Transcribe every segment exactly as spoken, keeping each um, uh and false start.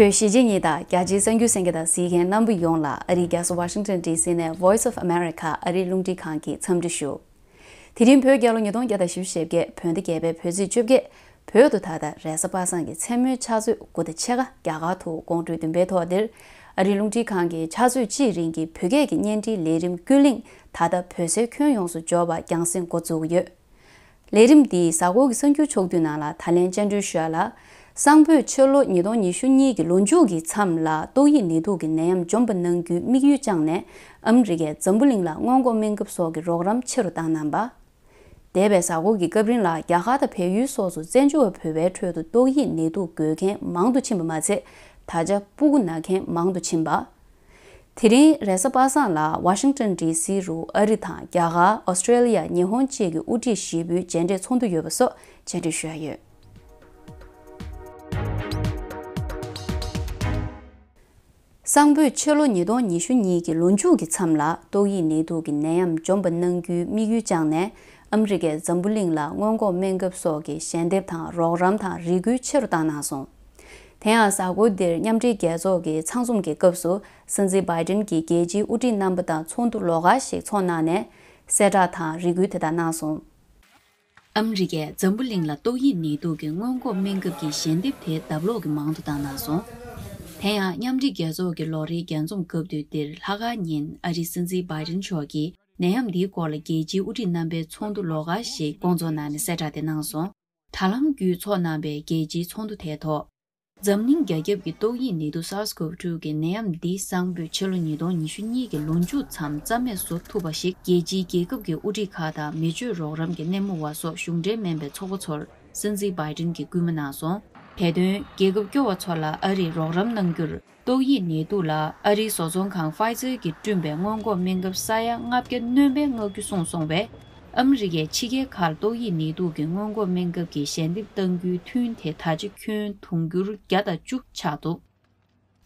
བོད་གཞིས་བྱེས་གཉིས་དང་རྒྱ་ཆེའི་གསར་འགྱུར་གསན་མཁན་དང་གཟིགས་མཁན་རྣམ་པ་ཡོངས་ལ་ཨ་རིའི་རྒྱལ་ས་ཝ་ཤིང་ཊོན་ཌི་སི་ནས་Voice of America ཨ་རིའི་རླུང་འཕྲིན་ཁང་གིས་འཚམས་འདྲི་ཞུ། དེ་རིང་བོད་རྒྱལ་ལོ་ཉིས་སྟོང་བརྒྱ་དང་བཞི་བཅུ་ཞེ་བརྒྱད། བོད་ཟླ་བརྒྱད་པའི་བོད་ཚེས་བཅོ་བརྒྱད། བོད་དུ་ད་ལྟ་རེས་གཟའ་པ་སངས་ཀྱི་མཚན་མོའི་ཕྱག་ཚོད་དགུ་དང་ཕྱེད་ཀ་རྒྱ་གར་དུ་དགོང་དྲོའི་བདུན་པའི་ཐོག་འདིར། ཨ་རིའི་རླུང་འཕྲིན་ཁང་གི་ཕྱག་ཚོད་གཅིག་རིང་གི་བོད་སྐད་ཀྱི་བརྙན་འཕྲིན་ལས་རིམ་ཀུན་གླེང་ད་ལྟ་བོད་སའི་ཁྱོན་ཡོངས་སུ་འབྱོར་བ་རྒྱང་སྲིང་འགོ་འཛུགས་ཡོད། ལས་རིམ་འདིའི་གཟའ་འཁོར་གྱི་གསར་འགྱུར་ཕྱོགས་བསྡུས་ནང་ལ་ད་ལན་བཅར་འདྲི་ཞུ་ཡ་ལ། སང་ཕོད་ཕྱི་ལོ་ཉིས་སྟོང་ཉི་ཤུ་གཉིས་ཀྱི་ལོ་མཇུག་གི་མཚམས་ལ་ཏོག་དབྱིབས་ནད་དུག་གི་ནད་ཡམས་འཇོམས་པ་གནང་རྒྱུའི་དམིགས་ཡུལ་བཅངས་ནས། ཨ་མི་རི་ཀས་འཛམ་བུ་གླིང་ལ་སྔོན་འགོག་སྨན་ཁབ་སོགས་ཀྱི་རོགས་རམ་ཆེ་རུ་བཏང་གནང་པ། འདས་པའི་གཟའ་འཁོར་གྱི་སྐབས་རིང་ལ་རྒྱ་གར་དང་བལ་ཡུལ་སོགས་སུ་བཙན་བྱོལ་བ་བོད་པའི་ཁྲོད་དུ་ཏོག་དབྱིབས་ནད་དུག་འགོས་མཁན་མང་དུ་ཕྱིན་པ་མ་ཚད། ད་ཆ་སྤུ་གུ་ན་མཁན་མང་དུ་ཕྱིན་པ། དེ་རིང་རེས་གཟའ་པ་སངས་ལ་ཝ་ཤིང་ཊོན་ཌི་སི་རུ་ཨ་རི་དང་རྒྱ་གར། ཨོ་སི་ཀྲེ་ལི་ཡ། ཉི་ཧོང་བཅས་ཀྱི་དབུ་ཁྲིད་བཞི་པོའི་མཇལ་འཕྲད་ཚོགས་འདུ་ཡོད་པ་སོགས་མཇལ་འཕྲད་ཞུ་ཡ་ཡོད། སང་ཕོད་ཕྱི་ལོ་ཉིས་སྟོང་ཉི་ཤུ་གཉིས་ཀྱི་ལོ་མཇུག་གི་མཚམས་ལ་ཏོག་དབྱིབས་ནད་དུག་གི་ནད་ཡམས་འཇོམས་པ་གནང་རྒྱུའི་དམིགས་ཡུལ་བཅངས་ནས། ཨ་མི་རི་ཀས་འཛམ་བུ་གླིང་ལ་སྔོན་འགོག་སྨན་ཁབ་སོགས་ཀྱི་ཞལ་འདེབས་དང་རོགས་རམ་དང་རེ་སྐུལ་ཆེ་རུ་བཏང་གནང་སོང་། དེ་ཡང་གཟའ་འཁོར་འདིར་མཉམ་འབྲེལ་རྒྱལ་ཚོགས་ཀྱི་ཚང་འཛོམས་ཀྱི་སྐབས་སུ། སྲིད་འཛིན་བྷའི་ཌེན་གྱིས་རྒྱལ་སྤྱིའི་དབུ་ཁྲིད་རྣམ་པ་དང་ཚོགས་འདུ་ལོགས་ཀ་ཞིག་ཚོགས་གནང་ནས། གསལ་བསྒྲགས་དང་རེ་སྐུལ་དེ་དག་གནང་སོང་། ཨ་མི་རི་ཀས་འཛམ་བུ་གླིང་ལ་ཏོག་དབྱིབས་ནད་དུག་གི་སྔོན་འགོག་སྨན་ཁབ་ཀྱི་ཞལ་འདེབས་དེ་ལྡབ་ལོག་གིས་མང་དུ་བཏང་གནང་སོང་། དེ་ཡང་མཉམ་འབྲེལ་རྒྱལ་ཚོགས་ཀྱི་ལོ་རེའི་རྒྱས་འཛོམས་སྐབས་དུས་འདིར་ལྷག་དཀར་ཉིན་ཨ་རིའི་སྲིད་འཛིན་བྷའི་ཌེན་མཆོག་གིས་ནད་ཡམས་འདིའི་སྐོར་ལ་རྒྱལ་སྤྱིའི་དབུ་ཁྲིད་རྣམ་པའི་ཚོགས་འདུ་ལོགས་ཀ་ཞིག་བསྐོང་ཚོགས་གནང་ནས་གསལ་བསྒྲགས་དེ་གནང་སོང་། དྲ་ལམ་བརྒྱུད་ཚོགས་གནང་པའི་རྒྱལ་སྤྱིའི་ཚོགས་འདུ་དེའི་ཐོག་འཛམ་གླིང་རྒྱ་ཁྱབ་ཀྱི་ཏོག་དབྱིབས་ནད་དུག་SARS-CoV two གི་ནད་ཡམས་འདི་སང་ཕོད་ཕྱི་ལོ་ཉིས་སྟོང་ཉི་ཤུ་གཉིས་ཀྱི་ལོ་མཇུག་མཚམས་རྩ་མེད་བཟོ་ཐུབ་པ་ཞིག་རྒྱལ་སྤྱིའི་རྒྱལ་ཁབ་ཀྱི་དབུ་ཁྲིད་ཁག་དང་མི་ཆོས་རོགས་རམ་གྱི་སྣེ་མོ་བ་སོགས་གཞུང་འབྲེལ་མིན་པའི་ཚོགས་པ་ཚོར་སྲིད་འཛིན་བྷའི་ཌེན་གྱིས་སྐུལ་མ་གནང་སོང་། དེ་དོན་རྒྱལ་ཁབ་སྐྱོ་བ་ཚོ་ལ་ཨ་རིས་རོགས་རམ་གནང་རྒྱུར། ཏོག་དབྱིབས་ནད་དུག་ལ་ཨ་རིའི་བཟོ་ཚོང་ཁང་Pfizer གྱིས་བསྐྲུན་པའི་སྔོན་འགོག་སྨན་ཁབ་ས་ཡ་ལྔ་བརྒྱ་སྣོན་པའི་མངགས་རྒྱུ་གསུངས་སོང་བས། ཨ་མི་རི་ཀས་ཕྱི་རྒྱལ་ཁག་ལ་ཏོག་དབྱིབས་ནད་དུག་གི་སྔོན་འགོག་སྨན་ཁབ་ཀྱི་ཞལ་འདེབས་གཏང་རྒྱུའི་ཐུན་དེ་ད་ཆ་ཁྱོན་དུང་ཕྱུར་བརྒྱ་དང་བཅུ་ཆགས་འདུག་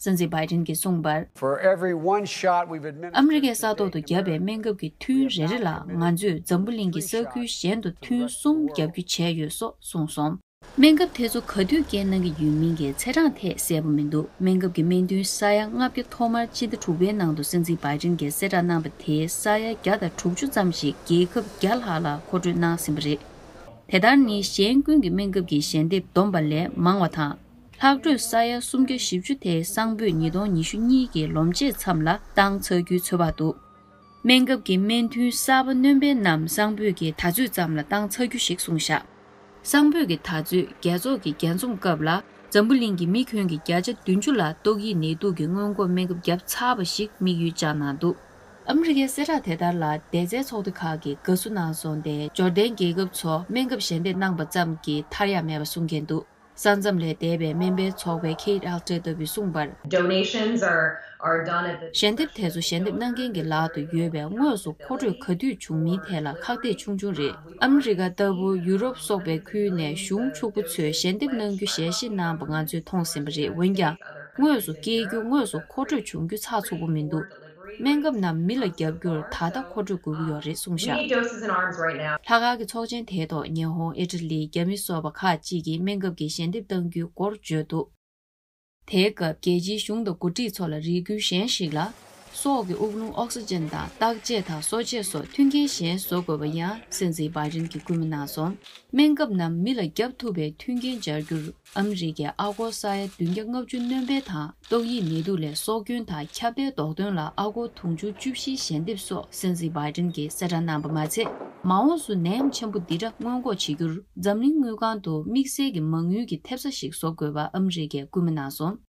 སྲིད་འཛིན་བྷའི་ཌེན་གྱིས་གསུངས་པར། For every one shot we've administered ཨ་མི་རི་ཀས་ས་ཐོག་ཏུ་བརྒྱབ་པའི་སྨན་ཁབ་ཀྱི་ཐུན་རེ་རེ་ལ་ང་ཚོས་འཛམ་བུ་གླིང་གི་ས་ཁུལ་གཞན་དུ་ཐུན་གསུམ་བརྒྱབ་རྒྱུ་བྱས་ཡོད་སོགས་གསུངས་སོང་། སྨན་ཁབ་དེ་ཚོ་ག་དུས་སྐྱེལ་གནང་གི་ཡོད་མིན་གྱི་ཚེས་གྲངས་ཐད་གསལ་པོ་མི་འདུག་སྨན་ཁབ་ཀྱི་སྨན་ཐུན་ས་ཡ་ལྔ་བརྒྱ་ཐོག་མར་སྤྱི་ཟླ་དྲུག་པའི་ནང་དུ་སྲིད་འཛིན་བྷའི་ཌེན་གྱིས་གསལ་བསྒྲགས་གནང་པ་དེའི་ས་ཡ་བརྒྱ་དང་དྲུག་ཅུ་ཙམ་ཞིག་རྒྱལ་ཁབ་བརྒྱ་ལྷག་ལ་མཁོ་སྤྲོད་གནང་ཟིན་པ་རེད། དེ་ལྟར་ནི་གཞན་ཀུན་གྱི་སྨན་ཁབ་ཀྱི་ཞལ་འདེབས་བསྡོམས་པ་ལས་མང་བ་དང་། ལྷག་འཕྲོས་ས་ཡ་སུམ་བརྒྱ་བཞི་བཅུ་དེ་སང་ཕོད་ཉིས་སྟོང་ཉི་ཤུ་གཉིས་ཀྱི་ལོ་མཇུག་མཚམས་ལ་བཏང་ཚར་རྒྱུའི་ཚོད་དཔག་འདུག་སྨན་ཁབ་ཀྱི་སྨན་ཐུན་གསར་པ་སྣོན་པའི་རྣམས་སང་ཕོད་ཀྱི་ད་ཚོད་ཙམ་ལ་བཏང་ཚར་རྒྱུ་ཞིག་གསུངས་བཞག་སང་ཕོད་ཀྱི་ད་ཚོད་རྒྱལ་ཚོགས་ཀྱི་རྒྱས་འཛོམས་སྐབས་ལ་འཛམ་བུ་གླིང་གི་མི་ཁྱོན་གྱི་བརྒྱ་ཆ་བདུན་ཅུ་ལ་ཏོག་དབྱིབས་ནད་དུག་གི་སྔོན་འགོག་སྨན་ཁབ་བརྒྱབ་ཚར་བ་ཞིག་དམིགས་ཡུལ་བཅངས་གནང་འདུག་ཨ་མི་རི་ཀའི་གསལ་བསྒྲགས་དེ་ལྟར་ལ་སྡེ་ཚན་ཚོགས་སྡེ་ཁག་གིས་དགའ་བསུ་གནང་སོང་སྟེ། འབྱོར་ལྡན་རྒྱལ་ཁབ་ཚོ་སྨན་ཁབ་ཞལ་འདེབས་གནང་པ་ཙམ་གྱིས་ཐར་ཡ་མེད་པ་གསུང་མཁན་འདུག་ས་མཚམས་ལས་འདས་པའི་སྨན་པའི་ཚོགས་པའི་Kate Alter ལྟ་བུས་གསུངས་པར། Donations are, are done at the ཞལ་འདེབས་དེ་ཚོ་ཞལ་འདེབས་གནང་མཁན་གྱི་ལག་ཏུ་ཡོད་པས་དངོས་སུ་མཁོ་སྤྲོད་ག་དུས་བྱུང་མིན་ཐད་ལ་ཁག་ཐེག་ཆུང་ཆུང་རེད། ཨ་མི་རི་ཀ་ལྟ་བུ་ཡུ་རོབ་སོགས་པའི་ཁུལ་ནས་གཞུང་ཕྱུག་པོ་ཚོས་ཞལ་འདེབས་གནང་རྒྱུ་ཞལ་བཞེས་གནང་པ་ང་ཚོས་མཐོང་ཟིན་པ་རེད། འོན་ཀྱང་། དངོས་སུ་སྐྱེལ་རྒྱུ་དངོས་སུ་མཁོ་སྤྲོད་བྱུང་རྒྱུ་ཚགས་ཚུད་པོ་མི་འདུག་སྨན་ཁབ་རྣམས་མི་ལ་བརྒྱབ་རྒྱུར་ད་ལྟ་མཁོ་སྤྲོད་དགོས་ཀྱི་ཡོད་རེད་གསུངས་བཞག We need doses in arms right now. ལྷག་དཀར་གྱི་ཚོགས་ཆེན་དེའི་ཐོག་ཉི་ཧོང་། ཨི་ཊ་ལི། རྒྱ་མི་སོགས་པ་ཁག་ཅིག་གིས་སྨན་ཁབ་ཀྱི་ཞལ་འདེབས་གཏང་རྒྱུའི་སྐོར་བརྗོད་འདུག་དེའི་སྐབས་རྒྱལ་སྤྱིའི་གཞུང་དང་འགོ་ཁྲིད་ཚོ་ལ་རེ་སྐུལ་གཞན་ཞིག་ལ། སྲོག་གི་དབུགས་རླུང་ཨོག་སི་ཅན་དང་བརྟག་དཔྱད་དང་གསོ་དཔྱད་སོགས་མཐུན་རྐྱེན་གཞན་བཟོ་དགོས་པ་ཡང་སྲིད་འཛིན་བྷའི་ཌེན་གྱིས་སྐུལ་མ་གནང་སོང་། སྨན་ཁབ་རྣམས་མི་ལ་བརྒྱབ་ཐུབ་པའི་མཐུན་རྐྱེན་སྦྱར་རྒྱུར། ཨ་མི་རི་ཀས་ཨ་སྒོར་ས་ཡ་བདུན་བརྒྱ་ལྔ་བཅུ་སྣོན་སྤེལ་དང་། ཏོག་དབྱིབས་ནད་དུག་ལས་སྲོག་སྐྱོན་དང་ཁྱབ་གདལ་ཟློག་ཐོན་ལ་ཨ་སྒོར་དུང་ཕྱུར་བཅུ་བཞི་ཞལ་འདེབས་སོགས་སྲིད་འཛིན་བྷའི་ཌེན་གྱིས་གསལ་བསྒྲགས་གནང་པ་མ་ཚད། མ་འོངས་སུ་ནད་ཡམས་ཆེན་པོ་འདི་འདྲ་སྔོན་འགོག་བྱེད་རྒྱུར། འཛམ་གླིང་དངུལ་ཁང་དུ་དམིགས་བསལ་གྱི་མ་དངུལ་གྱི་ཐེབས་རྩ་ཞིག་བཟོ་དགོས་པ་ཨ་མི་རི་ཀས་སྐུལ་མ་གནང་སོང་།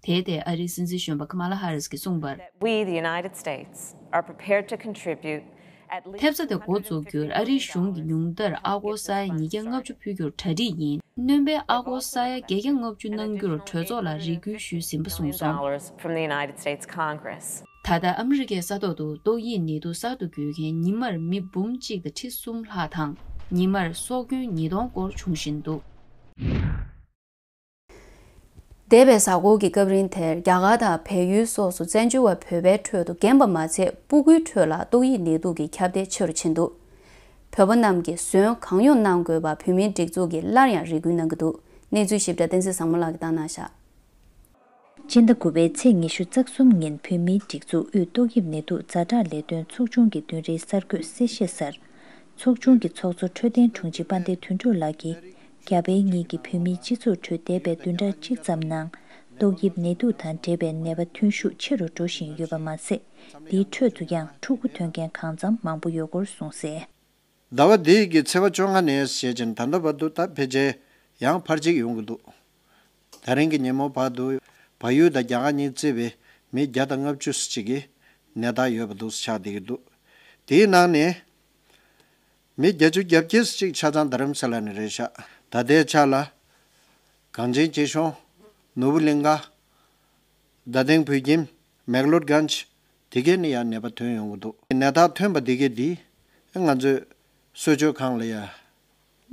དེའི་ཐད་ཨ་རིའི་སྲིད་འཛིན་གཞོན་པ་ཁ་མ་ལ་ཧ་རིས་ཀྱིས་གསུངས་པར། We, the United States, are prepared to contribute at least ཐེབས་རྩ་དེ་འགོ་འཛུགས་རྒྱུར་ཨ་རིའི་གཞུང་གིས་ཉུང་མཐར་ཨ་སྒོར་ས་ཡ་ཉིས་བརྒྱ་ལྔ་བཅུ་ཕུལ་རྒྱུར་གྲ་སྒྲིག་ཡིན། སྣོན་པའི་ཨ་སྒོར་ས་ཡ་བརྒྱད་བརྒྱ་ལྔ་བཅུ་གནང་རྒྱུར་གྲོས་ཚོགས་ལ་རེ་སྐུལ་ཞུས་ཟིན་པ་གསུངས་སོང་། Dollars from the United States Congress. ད་ལྟ་ཨ་མི་རི་ཀའི་ས་ཐོག་ཏུ་ཏོག་དབྱིབས་ནད་དུག་གསར་དུ་འགོས་མཁན་ཉི་མར་མི་འབུམ་གཅིག་དང་ཁྲི་གསུམ་ལྷག་དང་། ཉི་མར་སྲོག་སྐྱོན་ཉིས་སྟོང་སྐོར་བྱུང་བཞིན་འདུག་འདས་པའི་གཟའ་འཁོར་གྱི་སྐབས་རིང་དེར་རྒྱ་གར་དང་བལ་ཡུལ་སོགས་སུ་བཙན་བྱོལ་བ་བོད་པའི་ཁྲོད་དུ་རྒན་པ་མ་ཚད་སྤུ་གུའི་ཁྲོད་ལ་ཏོག་དབྱིབས་ནད་དུག་གི་ཁྱབ་གདལ་ཆེ་རུ་ཕྱིན་འདུག་བོད་པ་རྣམས་ཀྱིས་ཟོན་གང་ཡོང་གནང་དགོས་པ་བོད་མིའི་སྒྲིག་འཛུགས་ཀྱིས་སླར་ཡང་རེ་སྐུལ་གནང་གི་འདུག་གནས་ཚུལ་ཞིབ་ཕྲ་བསྟན་འཛིན་བཟང་མོ་ལགས་ཀྱིས་བཏང་གནང་བཞག་སྤྱི་ཟླ་དགུ་པའི་ཚེས་ཉི་ཤུ་རྩ་གསུམ་ཉིན་བོད་མིའི་སྒྲིག་འཛུགས་དབུས་ཏོག་དབྱིབས་ནད་དུག་ཛ་དྲག་ལས་དོན་ཚོགས་ཆུང་གི་བདུན་རེའི་གསར་འགོད་གསལ་བཤད་གསར། ཚོགས་ཆུང་གི་ཚོགས་གཙོ་འཕྲོད་བསྟེན་དྲུང་ཆེ་དཔལ་ལྡན་དོན་གྲུབ་ལགས་ཀྱིས། རྒྱ་བལ་གཉིས་ཀྱི་བོད་མིའི་སྤྱི་ཚོགས་ཁྲོད་འདས་པའི་བདུན་ཕྲག་གཅིག་ཙམ་ནང་། ཏོག་དབྱིབས་ནད་དུག་དང་འབྲེལ་བའི་ནད་པ་ཐོན་ཤུགས་ཆེ་རུ་འགྲོ་བཞིན་ཡོད་པ་མ་ཟད། དེའི་ཁྲོད་དུ་ཡང་ཕྲུ་གུ་ཐོན་མཁན་གང་འཚམ་མང་པོ་ཡོད་སྐོར་གསུངས་གསལ། ཟླ་བ་འདིའི་གི་ཚེས་པ་བཅོ་ལྔ་ནས་བྱས་ཅིང་ད་ལྟ་བར་དུ་ད་ཕལ་ཆེར་ཡང་ཕར་གཅིག་ཡོང་གི་འདུག་ད་རིང་གི་ཉིན་མོ་བར་དུ་བལ་ཡུལ་དང་རྒྱ་གར་གཉིས་བརྩིས་པའི་མི་བརྒྱ་དང་ལྔ་བཅུ་ཙམ་ཅིག་གི་ནད་རྟགས་ཡོད་པ་འདུག་ཆགས་བསྡད་ཀྱི་འདུག་དེའི་ནང་ནས་མི་བརྒྱད་ཅུ་གྱ་བརྒྱད་ཙམ་ཅིག་ཆ་ཚང་རྡ་རམ་ས་ལ་ནས་རེད་ཤག་ད་ལྟའི་ཆ་ལ་གངས་ཅན་སྐྱིད་གཤོངས། ནོར་བུ་གླིང་ག། རྡ་སྟེང་བོད་ཁྱིམ། མེག་ལོར་གྷན་ཇི། དེ་གས་ནས་ཡང་ནད་པ་ཐོན་ཡོང་གི་འདུག་ནད་རྟགས་ཐོན་པ་དེ་གས་འདི་ང་ཚོས་གསོ་བཅོས་ཁང་ལ་ཡ།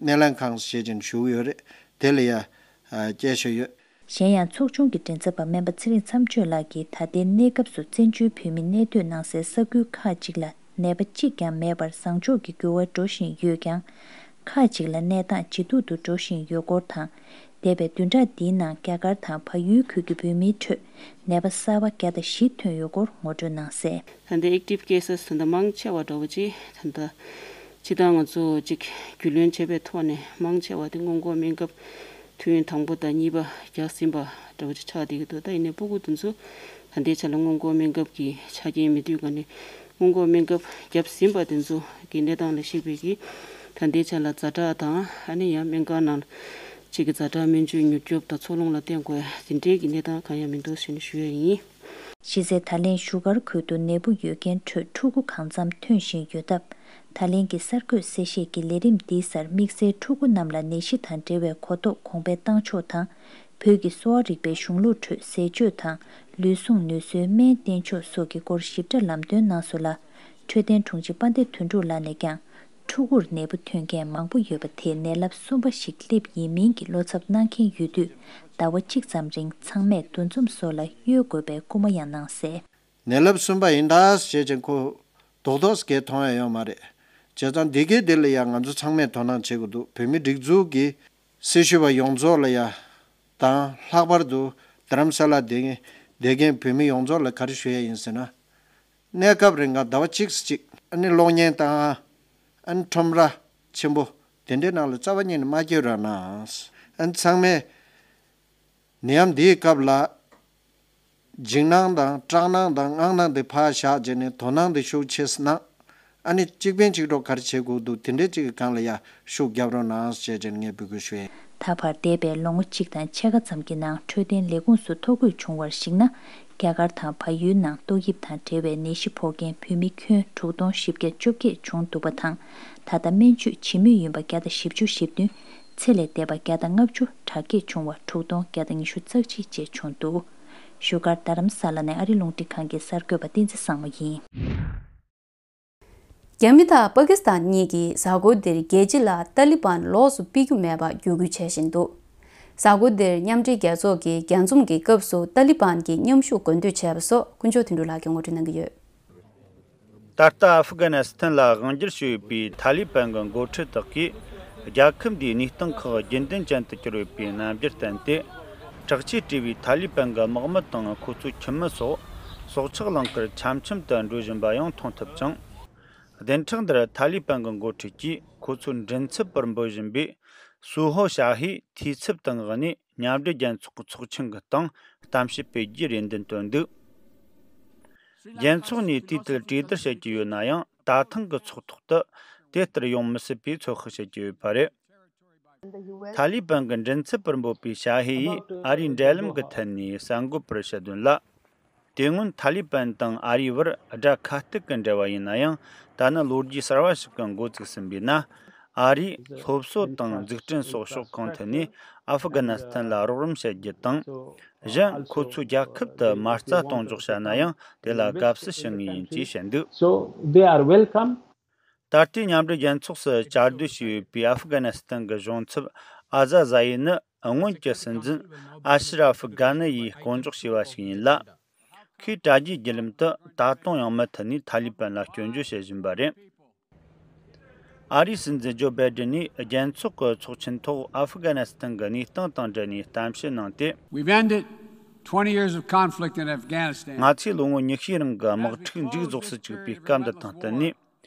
སྣེ་ལེན་ཁང་ཞེས་ཀྱང་ཞུ་གི་ཡོད་རེད། དེ་ལ་ཡ། ཨ། སྐྱེལ་བཞིན་ཡོད། གཞན་ཡང་ཚོགས་ཆུང་གི་མགྲིན་ཚབ་པ་སྨན་པ་ཚེ་རིང་མཚམས་གཅོད་ལགས་ཀྱིས་ད་ལྟའི་གནས་སྐབས་སུ་བཙན་བྱོལ་བོད་མི་གནས་སྡོད་གནང་སའི་ས་ཁུལ་ཁག་ཅིག་ལ་ནད་པ་གཅིག་ཀྱང་མེད་པར་བཟང་ཕྱོགས་ཀྱི་འགྱུར་བ་འགྲོ་བཞིན་ཡོད་ཀྱང་། ཁག་ཅིག་ལ་གནས་སྟངས་ཇེ་སྡུག་ཏུ་འགྲོ་བཞིན་ཡོད་སྐོར་དང་། འདས་པའི་བདུན་ཕྲག་འདིའི་ནང་རྒྱ་གར་དང་བལ་ཡུལ་ཁུལ་གྱི་བོད་མིའི་ཁྲོད་ནད་པ་གསར་པ་བརྒྱ་དང་བཞི་ཐོན་ཡོད་སྐོར་ངོ་སྤྲོད་གནང་གསལ། ད་ལྟའི་ཨེག་ཊིབ་ཀེ་སེ་སི་ད་ལྟ་མང་ཆེ་བ་འདྲ་བོ་ཅིག་ད་ལྟ་སྤྱི་བཏང་ང་ཚོ་ཅིག་རྒྱུས་ལོན་བྱས་པའི་ཐོག་ནས་མང་ཆེ་བ་དེ་སྔོན་འགོག་སྨན་ཁབ་ཐུན་དང་པོ་དང་གཉིས་པ་རྒྱག་ཟིན་པ་འདྲ་བོ་ཅིག་ཆགས་བསྡད་ཀྱི་འདུག་ད་ཡིན་ནའི་ཕྲུ་གུ་དེ་ཚོ་ད་ལྟའི་ཆ་ལ་སྔོན་འགོག་སྨན་ཁབ་ཀྱི་ཆ་རྐྱེན་མེད་དུས་ག་ནས་སྔོན་འགོག་སྨན་ཁབ་བརྒྱབ་ཟིན་པ་དེ་ཚོ་གི་གནས་སྟངས་ལ་གཞིགས་པའི་གི་ད་ལྟའི་ཆ་ལ་ཛ་དྲག་དང་ཨ་ནི་ཡང་སྨན་ཁང་ནང་ཅིག་གི་ཛ་དྲག་སྨན་བཅོས་མྱུར་སྐྱོབ་དང་འཚོ་རླུང་ལ་བརྟེན་དགོས་དེ་འདྲའི་གི་གནས་སྟངས་གང་ཡང་མི་འདུག་ཟེར་ནས་ཞུ་ཡ་ཡིན། གཞི་རྩའི་ད་ལན་བཞུགས་སྒར་ཁུལ་དུ་ནད་འབུ་ཡོད་མཁན་ཁྲོད་ཕྲུ་གུ་གང་འཚམ་ཐོན་བཞིན་ཡོད་སྟབས། ད་ལན་གྱི་གསར་འགོད་གསལ་བཤད་ཀྱི་ལས་རིམ་འདིའི་སར་དམིགས་བསལ་ཕྲུ་གུ་རྣམས་ལ་ནད་གཞི་དང་འབྲེལ་བའི་གོ་རྟོགས་གོང་འཕེལ་བཏང་ཕྱོགས་དང་། བོད་ཀྱི་གསོ་བ་རིག་པའི་གཞུང་ལུགས་ཁྲོད་ཟས་སྤྱོད་དང་ལུས་ཟུངས་ནུས་གསོའི་སྨན་བསྟེན་ཕྱོགས་སོགས་ཀྱི་སྐོར་ཞིབ་ཕྲ་ལམ་སྟོན་གནང་སོང་ལ། འཕྲོད་བསྟེན་དྲུང་ཆེ་དཔལ་ལྡན་དོན་གྲུབ་ལགས་ནས་ཀྱང་། ཕྲུ་གུར་ནད་འབུ་ཐོན་མཁན་མང་པོ་ཡོད་པ་དེ་ནད་རླབས་གསུམ་པ་ཞིག་སླེབས་ཡིན་མིན་གྱི་བློ་འཚབ་གནང་མཁན་ཡོད་དུས། ཟླ་བ་གཅིག་ཙམ་རིང་ཚང་མས་འདུ་འཛོམས་སོགས་ལ་གཡོལ་དགོས་པའི་སྐུལ་མ་ཡང་གནང་གསལ། ནད་རླབས་གསུམ་པ་ཡིན་ད་ཞེས་ཀྱང་ཁོ་རྡོག་རྡོག་སྐད་མཐོང་ཡ་ཡོད་མ་རེད། བྱས་ཙང་འདི་གའི་དེ་ལ་ཡང་ང་ཚོ་ཚང་མས་དོ་སྣང་བྱེད་དགོས་འདུག་བོད་མི་སྒྲིག་འཛུགས་ཀྱི་སྲི་ཞུ་བ་ཡོངས་རྫོགས་ལ་ཡ་དང་། ལྷག་པར་དུ་རྡ་རམ་ས་ལ་བསྡད་མཁན་བོད་མི་ཡོངས་རྫོགས་ལ་ག་རེ་ཞུ་ཡ་ཡིན་ཟེར་ན། གནས་སྐབས་རིང་ག་ཟླ་བ་གཅིག་གཅིག་ཨ་ནི་གློག་བརྙན་དང་། ཨ་ནི་ཁྲོམ་ར་ཆེན་པོ་དེ་འདྲའི་ནང་ལ་རྩ་བ་ཉིད་ནས་མ་སྐྱོད་རོགས་གནང་། ཨ་ནི་ཚང་མས་ནད་ཡམས་འདིའི་སྐབས་ལ་འཇིགས་སྣང་དང་སྐྲག་སྣང་དང་དངངས་སྣང་དེ་ཕར་བཞག་བྱས་ནས་དོ་སྣང་དེ་ཤུགས་ཆེ་ཙམ་གནང་། ཨ་ནི་གཅིག་ཕན་གཅིག་གྲོགས་ག་རེ་བྱེད་དགོས་འདུག་དེ་འདྲའི་གཅིག་གི་སྒང་ལ་ཡ་ཤུགས་རྒྱབ་རོགས་གནང་ཞེས་བྱས་ནས་ངས་འབོད་སྐུལ་ཞུ་ཡ་ཡིན། ད་བར་འདས་པའི་ལོ་ངོ་གཅིག་དང་ཕྱེད་ཀ་ཙམ་གྱི་ནང་འཕྲོད་བསྟེན་ལས་ཁུངས་སུ་ཐོ་འགོད་བྱུང་བར་གཞིགས་ན། རྒྱ་གར་དང་བལ་ཡུལ་ནང་ཏོག་དབྱིབས་དང་འབྲེལ་བའི་ནད་གཞི་ཕོག་མཁན་བོད་མི་ཁྱོན་དྲུག་སྟོང་བཞི་བརྒྱ་བཅོ་བརྒྱད་བྱུང་འདུག་པ་དང་། ད་ལྟ་སྨན་བཅོས་བྱེད་མུས་ཡིན་པ་བརྒྱ་དང་བཞི་བཅུ་ཞེ་བདུན། ཚེ་ལས་འདས་པ་བརྒྱ་དང་ལྔ་བཅུ་དྲག་སྐྱེད་བྱུང་བ་དྲུག་སྟོང་བརྒྱ་དང་ཉི་ཤུ་རྩ་གཅིག་བཅས་བྱུང་འདུག་བཞུགས་སྒར་རྡ་རམ་ས་ལ་ནས་ཨ་རི་རླུང་འཕྲིན་ཁང་གི་གསར་འགོད་པ་བསྟན་འཛིན་བཟང་མོ་ཡིན། རྒྱ་མི་དང་པ་ཀི་སི་ཐན་གཉིས་ཀྱིས་གཟའ་འཁོར་འདིར་རྒྱལ་སྤྱི་ལ་ཏཱ་ལི་བན་ལོགས་སུ་ཕུད་རྒྱུ་མེད་པར་བརྒྱུད་སྐུལ་བྱེད་བཞིན་འདུག་གཟའ་འཁོར་འདིར་མཉམ་འབྲེལ་རྒྱལ་ཚོགས་ཀྱི་རྒྱས་འཛོམས་ཀྱི་སྐབས་སུ་ཏཱ་ལི་བན་གྱི་མཉམ་ཞུགས་གོ་སྒྲིག་བྱས་པ་སོགས་དཀོན་མཆོག་དོན་གྲུབ་ལགས་ཀྱིས་ངོ་སྤྲོད་གནང་གི་ཡོད། ད་ལྟ་ཨ་ཧྥུ་ག་ནི་སི་ཐན་ལ་དབང་སྒྱུར་ཞུས་པའི་ཐ་ལི་བན་གྱི་འགོ་ཁྲིད་དག་གིས། རྒྱལ་ཁབ་འདིའི་གནས་སྟངས་ཁག་རྒྱུན་ལྡན་ཅན་དུ་གྱུར་ཡོད་པའི་རྣམ་འགྱུར་བསྟན་ཏེ། དྲག་ཆས་སྤྲས་པའི་ཐ་ལི་བན་གྱི་དམག་མི་དང་ཁོ་ཚོའི་ཁྱིམ་མི་སོགས་སྲོག་ཆགས་རླངས་འཁོར་འཆམ་འཆམ་དུ་འགྲོ་བཞིན་པ་ཡང་མཐོང་ཐུབ་ཅིང་། བདུན་ཕྲག་འདིར་ཐ་ལི་བན་གྱི་འགོ་ཁྲིད་ཀྱིས་ཁོ་ཚོའི་མགྲིན་ཚབ་པར་འབོད་བཞིན་པའི་སུའུ་ཧོ་ཞ་ཧི་འཐུས་ཚབ་དང་དབུས་ནས་མཉམ་འབྲེལ་རྒྱལ་ཚོགས་ཀྱི་ཚོགས་ཆེན་གྱི་སྟེང་གཏམ་བཤད་སྤེལ་རྒྱུའི་རེ་འདུན་བཏོན་འདུག་རྒྱལ་ཚོགས་ནས་དུས་དེར་གྲོས་བསྡུར་བྱེད་ཀྱི་ཡོད་ན་ཡང་། ད་ཐེངས་ཀྱི་ཚོགས་ཐོག་ཏུ་དེ་ལྟར་ཡོང་མི་སྲིད་པའི་ཚོད་དཔག་བྱེད་ཀྱི་ཡོད་པ་རེད། ཐ་ལི་བན་གྱི་མགྲིན་ཚབ་པར་འབོད་པའི་ཞ་ཧེ་ཡིས་ཨ་རིའི་འབྲེལ་ལམ་གྱི་ཐད་ནས་གསར་འགོད་པར་བཤད་དོན་ལ། དེ་སྔོན་ཐ་ལི་བན་དང་ཨ་རིའི་བར་དགྲ་ཁ་གཏུག་གི་འབྲེལ་བ་ཡིན་ན་ཡང་། ད་ནི་ལོ་རྒྱུས་གསར་བ་ཞིག་གི་འགོ་བཙུགས་ཟིན་པས་ན། ཨ་རིས་སློབ་གསོ་དང་འཛུགས་སྐྲུན་སོགས་ཕྱོགས་གང་ཐད་ནས་ཨ་ཧྥུ་ག་ནི་སི་ཐན་ལ་རོགས་རམ་བྱེད་རྒྱུ་དང་། གཞན་ཁོ་ཚོའི་རྒྱལ་ཁབ་ཏུ་མ་རྩ་གཏོང་འཇོག་བྱ་ན་ཡང་དེ་ལ་དགའ་བསུ་ཞུ་ངེས་ཡིན་ཅེས་བཤད་འདུག So they are welcome. ད་ལྟའི་མཉམ་འབྲེལ་རྒྱལ་ཚོགས་སུ་བཅའ་སྡོད་བྱས་ཡོད་པའི་ཨ་ཧྥུ་ག་ནི་སི་ཐན་གྱི་གཞུང་ཚབ་ཨ་ཟ་ཟ་ཡི་ནི་སྔོན་གྱི་སྲིད་འཛིན་ཨ་ཤི་ར་ཧྥི་གྷ་ནི་ཡིས་སྐོང་འཇོག་བྱས་པ་ཞིག་ཡིན་ལ། ཁོས་དྲ་རྒྱའི་བརྒྱུད་ལམ་དུ་ད་དུང་ཡང་མུ་མཐུད་ནས་ཐ་ལི་བན་ལ་སྐྱོན་བརྗོད་བྱེད་བཞིན་པ་རེད། ཨ་རིའི་སྲིད་འཛིན་ཇོ་བྷའི་ཏིན་ནས་རྒྱལ་ཚོགས་ཀྱི་ཚོགས་ཆེན་ཐོག་ཨ་ཧྥུ་ག་ནི་སི་ཐན་གྱི་གནས་སྟངས་དང་འབྲེལ་ནས་གཏམ་བཤད་གནང་སྟེ། We've ended twenty years of conflict in Afghanistan. ང་ཚོས་ལོ་ངོ་ཉི་ཤུའི་རིང་གི་དམག་འཁྲུག་མཇུག་རྫོགས་སུ་བཅུག་པའི་སྐབས་འདི་དང་བསྟུན་ནས།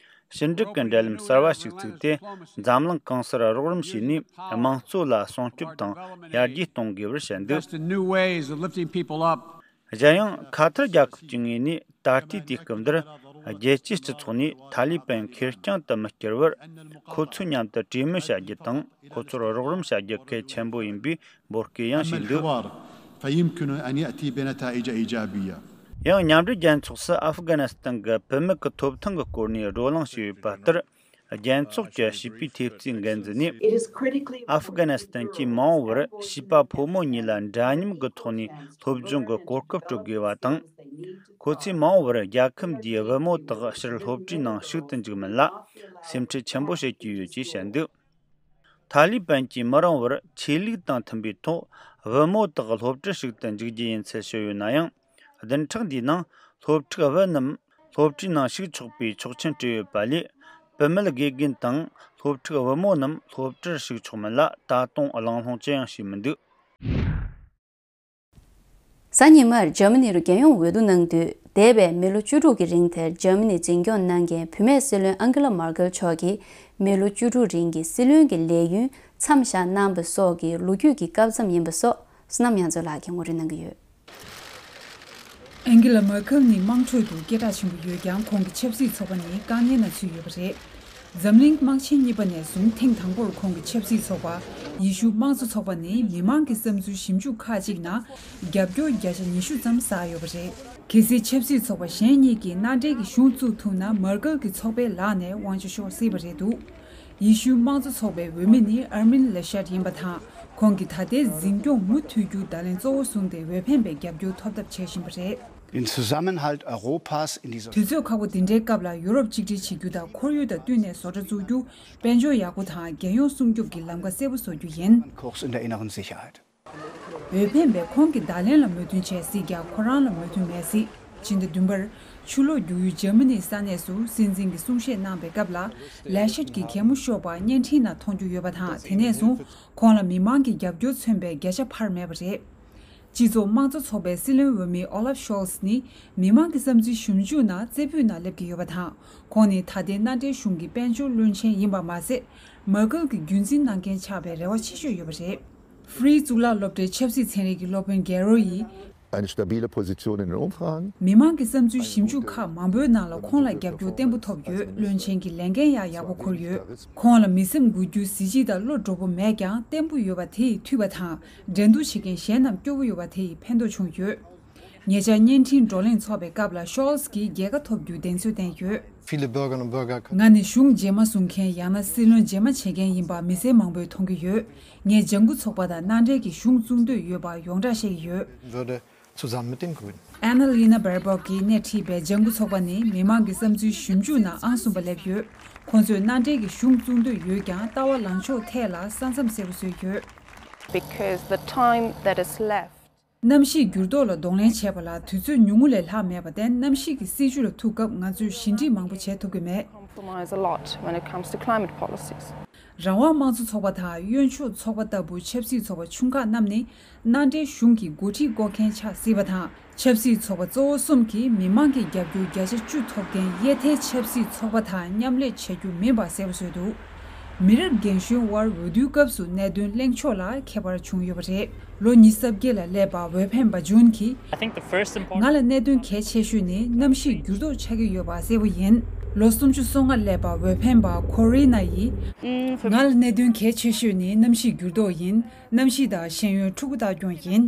ཕྱི་འབྲེལ་གྱི་འབྲེལ་ལམ་གསར་བ་ཞིག་བཙུགས་ཏེ། འཛམ་གླིང་གང་སར་རོགས་རམ་བྱས་ནས། དམངས་གཙོ་ལ་སྲུང་སྐྱོབ་དང་ཡར་རྒྱས་གཏོང་དགོས་པར་བཤད་འདུག Invest in new ways of lifting people up. གཞན་ཡང་། ཁ་ཐར་རྒྱལ་ཁབ་ཀྱི་ངོས་ནས་ད་ལྟའི་དུས་སྐབས་འདིར། རྒྱལ་སྤྱིའི་སྤྱི་ཚོགས་ནས་ཐ་ལི་པན་ཁེར་རྐྱང་དུ་མི་བསྐྱུར་བར། ཁོ་ཚོའི་མཉམ་དུ་གྲོས་མོལ་བྱ་རྒྱུ་དང་། ཁོ་ཚོར་རོགས་རམ་བྱ་རྒྱུ་གལ་ཆེན་པོ་ཡིན་པའི་འབོད་སྐུལ་ཡང་བྱས་འདུག الحوار فيمكن أن يأتي بنتائج إيجابية. ཡང་མཉམ་འབྲེལ་རྒྱལ་ཚོགས་སུ་ཨབ་གྷ་ནི་སི་ཐན་གྱི་བུད་མེད་ཀྱི་ཐོབ་ཐང་གི་སྐོར་ནས་བགྲོ་གླེང་བྱས་ཡོད་པ་ལྟར། རྒྱལ་ཚོགས་ཀྱི་བྱིས་པའི་ཐེབས་རྩའི་འགན་འཛིན་ནས། It is critically ཨབ་གྷ་ནི་སི་ཐན་གྱི་མ་འོངས་པར་བྱིས་པ་ཕོ་མོ་གཉིས་ལ་འདྲ་མཉམ་གྱི་ཐོག་ནས་སློབ་སྦྱོང་གི་གོ་སྐབས་སྤྲོད་དགོས་པ་དང་། ཁོ་ཚོས་མ་འོངས་པར་རྒྱལ་ཁབ་འདིའི་བུ་མོ་དག་ཕྱིར་སློབ་གྲྭའི་ནང་ཞུགས་ཏུ་འཇུག་མིན་ལ་སེམས་ཁྲལ་ཆེན་པོ་བྱེད་ཀྱི་ཡོད་ཅེས་བཤད་འདུག་ཐ་ལི་པན་གྱིས་མི་རིང་བར་ཆོས་ལུགས་དང་མཐུན་པའི་ཐོག་བུ་མོ་དག་སློབ་གྲྭར་ཞུགས་ཏུ་འཇུག་རྒྱུ་ཡིན་ཚུལ་ཞུས་ཡོད་ན་ཡང་། བདུན་ཕྲག་འདིའི་ནང་སློབ་ཕྲུག་བུ་རྣམས་སློབ་གྲྭའི་ནང་ཞུགས་ཆོག་པའི་ཆོག་མཆན་སྤྲད་ཡོད་པ་ལས། བུད་མེད་དགེ་རྒན་དང་སློབ་ཕྲུག་བུ་མོ་རྣམས་སློབ་གྲྭར་ཞུགས་ཆོག་མིན་ལ་ད་དུང་གླེང་སློང་ཅི་ཡང་བྱས་མི་འདུག་གཟའ་ཉི་མར་འཇར་མ་ནི་རུ་རྒྱལ་ཡོངས་འོས་བསྡུ་གནང་དུས། འདས་པའི་མི་ལོ་བཅུ་དྲུག་གི་རིང་དེར་འཇར་མ་ནི་འཛིན་སྐྱོང་གནང་མཁན་བུད་མེད་སྲིད་བློན་ཨང་ཀེ་ལ་མར་ཀེལ་མཆོག་གིས་མི་ལོ་བཅུ་དྲུག་རིང་གི་སྲིད་བློན་གྱི་ལས་ཡུན་མཚམས་བཞག་གནང་བ་སོགས་ཀྱི་ལོ་རྒྱུས་ཀྱི་སྐབས་མཚམས་ཡིན་པ་སོགས་བསོད་ནམས་དབྱངས་མཚོ་ལགས་ཀྱིས་ངོ་སྤྲོད་གནང་གི་ཡོད། ཨན་གེ་ལ་མར་ཁེལ་ནི་དམངས་ཁྲོད་དུ་སྐད་གྲགས་ཆེན་པོ་ཡོད་ཀྱང་། ཁོང་གི་ཆབ་སྲིད་ཚོགས་པ་ནི་དཀའ་ངལ་ནང་ཚུད་ཡོད་པ་རེད། འཛམ་གླིང་དམག་ཆེན་གཉིས་པ་ནས་བཟུང་ཐེངས་དང་པོར་ཁོང་གི་ཆབ་སྲིད་ཚོགས་པ་ཡེ་ཤུ་དམངས་གཙོ་ཚོགས་པ་ནི་མི་མང་གི་བསམ་ཚུལ་ཞིབ་འཇུག་ཁག་ཅིག་ནང་རྒྱབ་སྐྱོར་བརྒྱ་ཆ་ཉི་ཤུ་ཙམ་བསགས་ཡོད་པ་རེད། གལ་སྲིད་ཆབ་སྲིད་ཚོགས་པ་གཞན་གཉིས་ཀྱིས་མནའ་འབྲེལ་གྱི་གཞུང་བཙུགས་ཐུབ་ན། མར་ཀེལ་གྱི་ཚོགས་པའི་ལག་ནས་དབང་ཆ་ཤོར་སྲིད་པ་རེད་འདུག་ཡེ་ཤུའི་དམངས་གཙོ་ཚོགས་པའི་འོས་མི་ནི་ཨར་མིན་ལེ་ཤད་ཡིན་པ་དང་། ཁོང་གིས་ད་ལྟའི་འཛིན་སྐྱོང་མུ་མཐུད་རྒྱུ་བརྡ་ལན་གཙོ་བོ་བཟུང་སྟེ། འོས་འཕེན་པའི་རྒྱབ་སྐྱོར་ཐོབ་ཐབས་བྱེད་བཞིན་པ་རེད། Den Zusammenhalt Europas in dieser དུས་ཚོད་ཁག་པོ་འདི་འདྲའི་སྐབས་ལ་ཡུ་རོབ་གཅིག་སྒྲིལ་བྱེད་རྒྱུ་དང་། ཁོར་ཡུག་དང་བསྟུན་ནས་བཟོ་གྲྭ་བཙུགས་རྒྱུ། དཔལ་འབྱོར་ཡག་པོ་དང་རྒྱལ་ཡོངས་སྲུང་སྐྱོབ་ཀྱི་ལམ་ཁ་གསལ་པོ་བཟོ་རྒྱུ་ཡིན། Kurs in der inneren Sicherheit. འོས་འཕེན་པས་ཁོང་གི་བརྡ་ལན་ལ་མོས་མཐུན་བྱས་སྲིད་ཀྱང་། ཁོ་རང་ལ་མོས་མཐུན་མེད་སྲིད། ཕྱི་ཟླ་བདུན་པར་ཆུ་ལོག་རྒྱུག་ཡུལ་འཇར་མ་ནིའི་ས་གནས་སུ་སྲིད་འཛིན་གྱི་གསུང་བཤད་གནང་བའི་སྐབས་ལ། ལེ་ཤད་ཀྱི་གད་མོ་ཤོར་བ་བརྙན་འཕྲིན་ནང་མཐོང་རྒྱུ་ཡོད་པ་དང་། དེ་ནས་བཟུང་ཁོང་ལ་མི་མང་གི་རྒྱབ་སྐྱོར་མཚོན་པའི་བརྒྱ་ཆ་འཕར་མེད་པ་རེད། སྤྱི་ཚོགས་དམངས་གཙོ་ཚོགས་པའི་སྲིད་བློན་འོས་མི་ཨོ་ལབ་ཤོལ་ནི་མི་མང་གི་བསམ་ཚུལ་ཞིབ་འཇུག་ནང་རྩེ་ཕུད་ནང་སླེབས་ཀྱི་ཡོད་པ་དང་། ཁོང་ནི་ད་ལྟའི་མནའ་འབྲེལ་གཞུང་གི་དཔལ་འབྱོར་བློན་ཆེན་ཡིན་པ་མ་ཟད། མར་ཀེལ་གྱི་རྒྱུན་འཛིན་གནང་མཁན་ཆགས་པའི་རེ་བ་ཆེ་ཤོས་ཡོད་པ་རེད། Free གཙུག་ལག་སློབ་གྲྭའི་ཆབ་སྲིད་ཚན་རིག་གི་སློབ་དཔོན་གེ་རོ་ཡིས། Eine stabile Position in den Umfragen. མི་མང་གི་བསམ་ཚུལ་ཞིབ་འཇུག་ཁག་མང་པོའི་ནང་ལ་ཁོང་ལ་རྒྱབ་སྐྱོར་བརྟན་པོ་ཐོབ་ཡོད། བློན་ཆེན་གྱི་ལས་འགན་ཡང་ཡག་པོ་འཁུར་ཡོད། ཁོང་ལ་མི་སེམས་འགུག་རྒྱུ་གཟི་བརྗིད་དང་བློ་དྲོ་པོ་མེད་ཀྱང་། བརྟན་པོ་ཡོད་པ་དེ་ཡིས་འཐུས་པ་དང་། འགྲན་བསྡུར་བྱེད་མཁན་གཞན་རྣམས་སྐྱོ་བོ་ཡོད་པ་དེ་ཡིས་ཕན་ཐོགས་བྱུང་ཡོད། ཉེ་ཆར་བརྙན་འཕྲིན་བགྲོ་གླེང་ཚོགས་པའི་སྐབས་ལ་ཤོལ་ཙི་གིས་རྒྱལ་ཁ་ཐོབ་རྒྱུའི་གདེང་ཚོད་བསྟན་ཡོད། Viele Bürgerinnen und Bürger ང་ནི་གཞུང་རྗེས་མ་བཟུང་མཁན་ཡང་ན་སྲིད་བློན་རྗེས་མ་བྱེད་མཁན་ཡིན་པ་མི་སེར་མང་པོས་མཐོང་གི་ཡོད། ངས་ལྗང་གུ་ཚོགས་པ་དང་མནའ་འབྲེལ་གྱི་གཞུང་བཙུགས་འདོད་ཡོད་པ་ཡོངས་གྲགས་བཤད་ཀྱི་ཡོད། Würde zusammen mit den Grünen. Annalena Baerbock གིས་སྣེ་ཁྲིད་པའི་ལྗང་གུ་ཚོགས་པ་ནི་མི་མང་གི་བསམ་ཚུལ་ཞིབ་འཇུག་ནང་ཨང་གསུམ་པ་སླེབས་ཡོད། ཁོང་ཚོས་མནའ་འབྲེལ་གྱི་གཞུང་བཙུགས་འདོད་ཡོད་ཀྱང་། ལྟ་བ་ལངས་ཕྱོགས་ཐད་ལ་ས་མཚམས་གསལ་པོ་བཟོས་ཡོད། Because the time that is left. གནམ་གཤིས་འགྱུར་ལྡོག་ལ་གདོང་ལེན་བྱེད་པ་ལ་དུས་ཚོད་ཉུང་ངུ་ལས་ལྷག་མེད་པར་བརྟེན། གནམ་གཤིས་ཀྱི་སྲིད་ཇུས་ལ་ཐུག་སྐབས་ང་ཚོས་ཞི་འགྲིག་མང་པོ་བྱེད་ཐུབ་ཀྱི་མེད། Compromise a lot when it comes to climate policies. རང་དབང་དམངས་གཙོ་ཚོགས་པ་དང་གཡོན་ཕྱོགས་ཚོགས་པ་ལྟ་བུ་ཆབ་སྲིད་ཚོགས་པ་ཆུང་ཁག་རྣམས་ནི་མནའ་འབྲེལ་གཞུང་གི་འགོ་ཁྲིད་བསྐོ་མཁན་ཆགས་སྲིད་པ་དང་། ཆབ་སྲིད་ཚོགས་པ་གཙོ་བོ་གསུམ་གྱིས་མི་མང་གི་རྒྱབ་སྐྱོར་བརྒྱ་ཆ་བཅུ་ཐོབ་མཁན་གཡས་ཐལ་ཆབ་སྲིད་ཚོགས་པ་དང་མཉམ་ལས་བྱ་རྒྱུ་མིན་པ་གསལ་པོ་བཟོས་འདུག་མི་རབས་རྒན་གཞོན་དབར་འོས་བསྡུའི་སྐབས་སུ་གནད་དོན་གླེང་ཕྱོགས་ལ་ཁྱད་པར་བྱུང་ཡོད་པ་རེད། ལོ་ཉི་ཤུ་རྩ་བརྒྱད་ལ་སླེབས་པ་འོས་འཕེན་པ་ཇུན་གྱིས། I think the first important ང་ལ་གནད་དོན་གལ་ཆེ་ཤོས་ནི་གནམ་གཤིས་འགྱུར་ལྡོག་ཆགས་ཀྱི་ཡོད་པ་གསལ་པོ་ཡིན། ལོ་སུམ་ཅུ་སོ་ལྔ་སླེབས་པ་འོས་འཕེན་པ་ཁོ་རི་ན་ཡིས། ང་ལ་གནད་དོན་གལ་ཆེ་ཤོས་ནི་གནམ་གཤིས་འགྱུར་ལྡོག་ཡིན། གནམ་གཤིས་དང་ཤེས་ཡོན་ཕྲུ་གུ་ལྟ་སྐྱོང་ཡིན།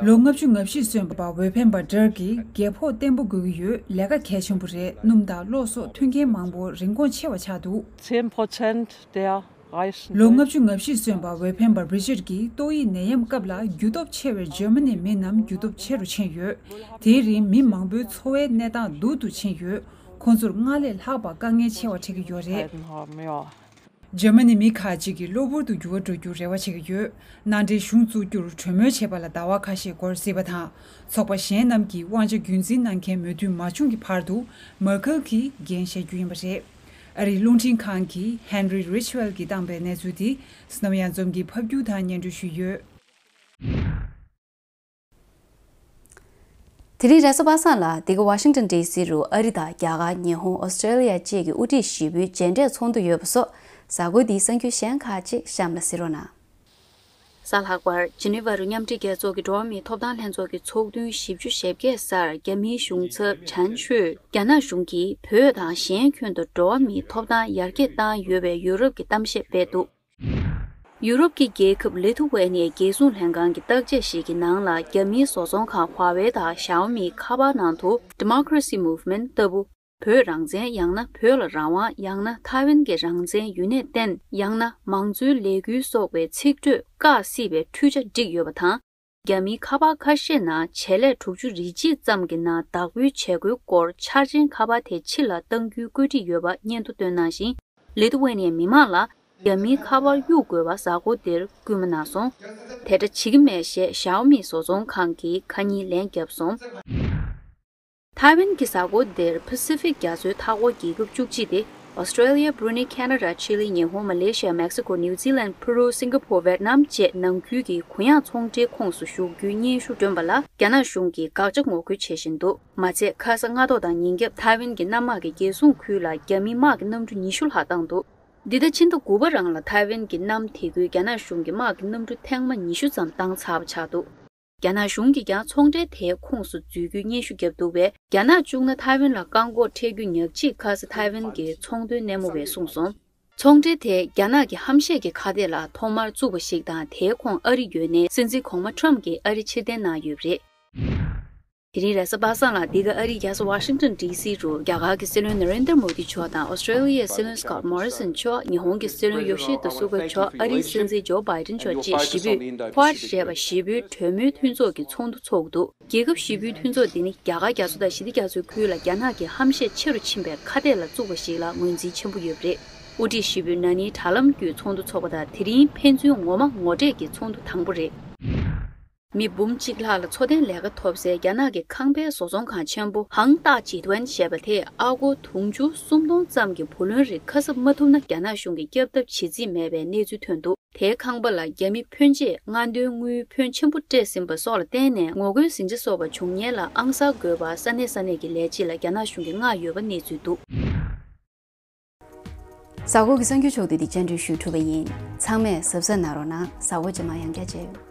ལོ་ལྔ་བཅུ་ང་བཞི་སོན་པ་འོས་འཕེན་པ་ཌར་གྱིས། རྒྱལ་ཕོགས་བརྟན་པོ་དགོས་ཀྱི་ཡོད། ལས་ཀ་གལ་ཆེན་པོ་རེད། སྣུམ་དང་གློག་སོགས་མཐུན་རྐྱེན་མང་པོ་རིན་གོང་ཆེ་བ་ཆགས་འདུག Zehn Prozent der Reichen. ལོ་ལྔ་བཅུ་ང་བཞི་སོན་པ་འོས་འཕེན་པ་རི་ཅར་གྱིས། ཏོག་དབྱིབས་ནད་ཡམས་སྐབས་ལ་རྒྱུ་སྟོབས་ཆེ་བའི་འཇར་མ་ནིའི་མི་རྣམས་རྒྱུ་སྟོབས་ཆེ་རུ་ཕྱིན་ཡོད། དེའི་རིང་མི་མང་པོའི་འཚོ་བའི་གནས་སྟངས་སྡུག་ཏུ་ཕྱིན་ཡོད། ཁོང་ཚོར་སྔར་ལས་ལྷག་པ་དཀའ་ངལ་ཆེ་བ་འཕྲད་ཀྱི་ཡོད་རེད། འཇར་མ་ནི་མི་ཁག་ཅིག་གིས་གློ་བུར་དུ་འགྱུར་བ་འགྲོ་རྒྱུར་རེ་བ་བྱེད་ཀྱི་ཡོད། མནའ་འབྲེལ་གཞུང་བཙུགས་རྒྱུར་གྲོས་མོལ་བྱེད་པ་ལ་ཟླ་བ་ཁ་ཤས་འགོར་སྲིད་པ་དང་། ཚོགས་པ་གཞན་རྣམས་ཀྱིས་དབང་ཆ་རྒྱུན་འཛིན་གནང་མཁན་མོས་མཐུན་མ་བྱུང་གི་བར་དུ། མར་ཁེལ་གྱིས་འགན་བཞེས་རྒྱུ་ཡིན་པ་རེད། ཨ་རིའི་རླུང་འཕྲིན་ཁང་གིས་ཧན་རི་རི་ཆི་ཝེལ་གྱིས་བཏང་པའི་གནས་ཚུལ་དེ་བསོད་ནམས་གཡང་འཛོམས་ཀྱིས་ཕབ་སྒྱུར་དང་སྙན་སྒྲོན་ཞུས་ཡོད། དེ་རིང་རེས་གཟའ་པ་སངས་ལ་འདི་ག་ཝ་ཤིང་ཊོན་ཌི་སི་རུ་ཨ་རི་དང་རྒྱ་གར། ཉི་ཧོང་། ཨོ་སི་ཀྲེ་ལི་ཡ་བཅས་ཀྱི་དབུ་ཁྲིད་བཞི་པོའི་མཇལ་འཕྲད་ཚོགས་འདུ་ཡོད་པ་སོགས་གཟའ་འཁོར་འདིའི་གསར་འགྱུར་གཞན་ཁག་ཅིག་གཤམ་ལ་གཟིགས་རོགས་གནང་། གཟའ་ལྷག་པར་ཇི་ནི་ཝ་རུ་མཉམ་འབྲེལ་རྒྱལ་ཚོགས་ཀྱི་འགྲོ་བ་མིའི་ཐོབ་ཐང་ལྷན་ཚོགས་ཀྱི་ཚོགས་ཐུན་བཞི་བཅུ་ཞེ་བརྒྱད་སར་རྒྱ་མིའི་གཞུང་ཚབ་ཆན་ཤོས་རྒྱ་ནག་གཞུང་གིས་བོད་དང་གཞན་ཁྱོན་དུ་འགྲོ་བ་མིའི་ཐོབ་ཐང་ཡར་རྒྱས་བཏང་ཡོད་པའི་ཡུ་རོབ་ཀྱི་གཏམ་བཤད་སྤེལ་འདུག་ཡུ་རོབ་ཀྱི་རྒྱལ་ཁབ་ལི་ཐུ་ཝེ་ནི་ཡའི་རྒྱལ་སྲུང་ལྷན་ཁང་གི་བརྟག་དཔྱད་ཞིག་གི་ནང་ལ་རྒྱ་མིའི་བཟོ་ཚོང་ཁང་ཧྭ་ཝེ་དང་ཞའོ་མིའི་ཁ་པར་ནང་དུ་Democracy Movement ལྟ་བུ། བོད་རང་བཙན། ཡང་ན་བོད་ལ་རང་དབང་། ཡང་ན་ཐའེ་ཝན་གྱི་རང་བཙན་ཡུན་གནས་བརྟན། ཡང་ན་མང་གཙོའི་ལས་འགུལ་སོགས་པའི་ཚིག་འགྲོས་བཀག་སྲིད་པའི་འཕྲུལ་ཆ་བསྒྲིགས་ཡོད་པ་དང་། རྒྱ་མིའི་ཁ་པར་ཁ་ཤས་ནང་བྱེད་ལས་དྲུག་ཅུ་རེ་གཅིག་ཙམ་གྱི་ནང་བདག་པོའི་བྱེད་སྒོའི་སྐོར་འཆར་ཅན་ཁ་པར་དེ་ཕྱི་ལ་གཏང་རྒྱུའི་བཀོད་སྒྲིག་ཡོད་པ་སྙན་ཐོ་བཏོན་གནང་ཞིང་། ལི་ཐུ་ཝེ་ནི་ཡའི་མི་མང་ལ་རྒྱ་མིའི་ཁ་པར་གཡུག་དགོས་པ་གཟའ་འཁོར་འདིར་སྐུལ་མ་གནང་སོང་། དེ་འདྲ་བྱེད་ཀྱི་མེད་ཞེས་ཞའོ་མི་བཟོ་ཚོང་ཁང་གིས་ཁ་ཉིན་ལན་བརྒྱབ་སོང་། ཐའེ་ཝན་གྱི་གཟའ་འཁོར་འདིར་པ་སི་ཕིག་རྒྱ་མཚོའི་མཐའ་འཁོར་རྒྱལ་ཁབ་བཅུ་གཅིག་སྟེ། ཨོ་སི་ཀྲེ་ལི་ཡ། བྷུ་རུ་ནེ། ཁེ་ན་ཌ། ཅི་ལི། ཉི་ཧོང་། མ་ལེ་ཤི་ཡ། མེག་སི་ཀོ། ནིའུ་ཛི་ལན། ཕུ་རུ། སིང་ག་པོར། ཝེད་ནམ་བཅས་ནང་ཁུལ་གྱི་གུ་ཡངས་ཚོང་འབྲེལ་ཁོངས་སུ་ཞུགས་རྒྱུའི་སྙན་ཞུ་བསྐྲུན་པ་ལ་རྒྱ་ནག་གཞུང་གིས་དགག་བྱ་ངོ་རྒོལ་བྱེད་བཞིན་འདུག་མ་ཚད་ཁ་ས་སྔ་ཐོག་དང་ཉིན་རྒྱབ་ཐའེ་ཝན་གྱི་གནམ་དམག་གི་རྒྱལ་སྲུང་ཁུལ་ལ་རྒྱ་མིའི་དམག་གི་གནམ་གྲུ་ཉི་ཤུ་ལྷག་བཏང་འདུག་འདི་ཟླ་ཕྱི་ཟླ་དགུ་པ་རང་ལ་ཐའེ་ཝན་གྱི་གནམ་དེ་ཁུལ་རྒྱ་ནག་གཞུང་གི་དམག་གི་གནམ་གྲུ་ཐེངས་མ་ཉི་ཤུ་ཙམ་བཏང་ཚར་བ་ཆགས་འདུག་རྒྱ་ནག་གཞུང་གིས་ཀྱང་ཚོང་འབྲེལ་དེའི་ཁོངས་སུ་འཛུལ་རྒྱུའི་སྙན་ཞུ་བརྒྱབ་འདུག་པས། རྒྱ་ནག་བཅུག་ན་ཐའེ་ཝན་ལ་བཀག་འགོག་འཕྲད་རྒྱུ་ཉག་གཅིག་ཁ་ས་ཐའེ་ཝན་གྱི་ཚོང་དོན་སྣེ་མོ་བས་གསུངས་སོང་། ཚོང་འབྲེལ་དེ་རྒྱ་ནག་གི་ཧམ་བཤད་ཀྱི་ཁ་གཏད་ལ་ཐོག་མར་བཙུགས་པ་ཞིག་དང་། དེའི་ཁོངས་ཨ་རི་ཡོད་ནའི་སྲིད་འཛིན་གོང་མ་ཊམ་གྱིས་ཨ་རི་ཕྱིར་འཐེན་གནང་ཡོད་པ་རེད། དེ་རིང་རེས་གཟའ་པ་སངས་ལ་འདི་ག་ཨ་རིའི་རྒྱལ་ས་ཝ་ཤིང་ཊོན་ཌི་སི་རུ་རྒྱ་གར་གྱི་སྲིད་བློན་ན་རེན་དར་མོ་དི་མཆོག་དང་། ཨོ་སི་ཀྲེ་ལི་ཡའི་སྲིད་བློན་སི་ཀོཊ་མོ་རི་སན་མཆོག་ཉི་ཧོང་གི་སྲིད་བློན་ཡོ་ཤི་ཧི་དེ་སུ་ག་མཆོག་ཨ་རིའི་སྲིད་འཛིན་ཇོ་བྷའི་ཌེན་མཆོག་བཅས་བཞི་པོས་ཁོ་ཨཌ་ཞེས་པ་བཞི་པོའི་གྲོས་མོལ་མཐུན་ཚོགས་ཀྱི་ཚོགས་འདུ་འཚོགས་འདུག་རྒྱལ་ཁབ་བཞི་པོའི་མཐུན་ཚོགས་འདི་ནི་རྒྱ་གར་རྒྱ་མཚོ་དང་ཞི་བདེ་རྒྱ་མཚོའི་ཁུལ་ལ་རྒྱ་ནག་གི་ཧམ་བཤད་ཆེ་རུ་ཕྱིན་པའི་ཁ་གཏད་ལ་བཙུགས་པ་ཞིག་ལ་ངོས་འཛིན་ཆེན་པོ་ཡོད་པ་རེད། དབུ་ཁྲིད་བཞི་པོས་ན་ནིང་དྲ་ལམ་བརྒྱུད་ཚོགས་འདུ་འཚོགས་པ་དང་། དེ་རིང་ཕན་ཚུན་ངོ་མ་ངོ་འཕྲད་ཀྱི་ཚོགས་འདུ་དང་པོ་རེད། མི་འབུམ་གཅིག་ལྷག་ལ་འཚོ་རྟེན་ལས་ཀ་ཐོབ་སའི་རྒྱ་ནག་གི་ཁང་པའི་བཟོ་ཚོང་ཁང་ཆེན་པོ་ཧང་ཏཱ་ཅི་ཏུན་ཞེས་པ་དེས་ཨ་སྒོར་དུང་ཕྱུར་སུམ་སྟོང་ཙམ་གྱི་བུ་ལོན་རིགས་ཁ་གསབ་མ་ཐུབ་ན་རྒྱ་ནག་གཞུང་གིས་བསྐྱར་ལྡབ་བྱེད་རྩིས་མེད་པའི་གནས་ཚུལ་ཐོན་འདུག་དེའི་ཁང་པ་ལ་རྒྱ་མི་ཕོན་ཆེས་སྔ་འདོན་དངུལ་ཕོན་ཆེན་པོ་སྤྲད་ཟིན་པ་སོགས་ལ་བརྟེན་ནས་ངོ་རྒོལ་ཟིང་ཆ་སོགས་པ་བྱུང་ཉེན་ལ་ཨང་གསར་དགོས་པར་ས་གནས་ས་གནས་ཀྱི་ལས་བྱེད་ལ་རྒྱ་ནག་གཞུང་གིས་མངགས་ཡོད་པ་གནས་ཚུལ་འདུག་གཟའ་འཁོར་གྱི་གསར་འགྱུར་ཕྱོགས་བསྡུས་འདི་བཅར་འདྲི་ཞུས་གྲུབ་པ་ཡིན། ཚང་མས་གཟབ་གཟབ་གནང་རོགས་གནང་། གཟའ་འཁོར་རྗེས་མ་ཡང་བསྐྱར་མཇལ།